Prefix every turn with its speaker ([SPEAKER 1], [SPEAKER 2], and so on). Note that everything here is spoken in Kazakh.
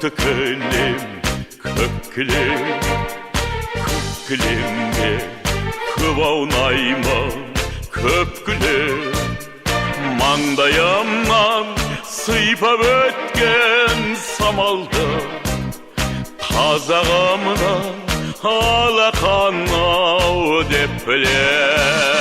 [SPEAKER 1] Күпті кілем, көк кілем, көк кілемде көп аунаймын, көп күлем. Маңдайымнан сыйпап өткен самалды қазағымның алақан ау деп білем.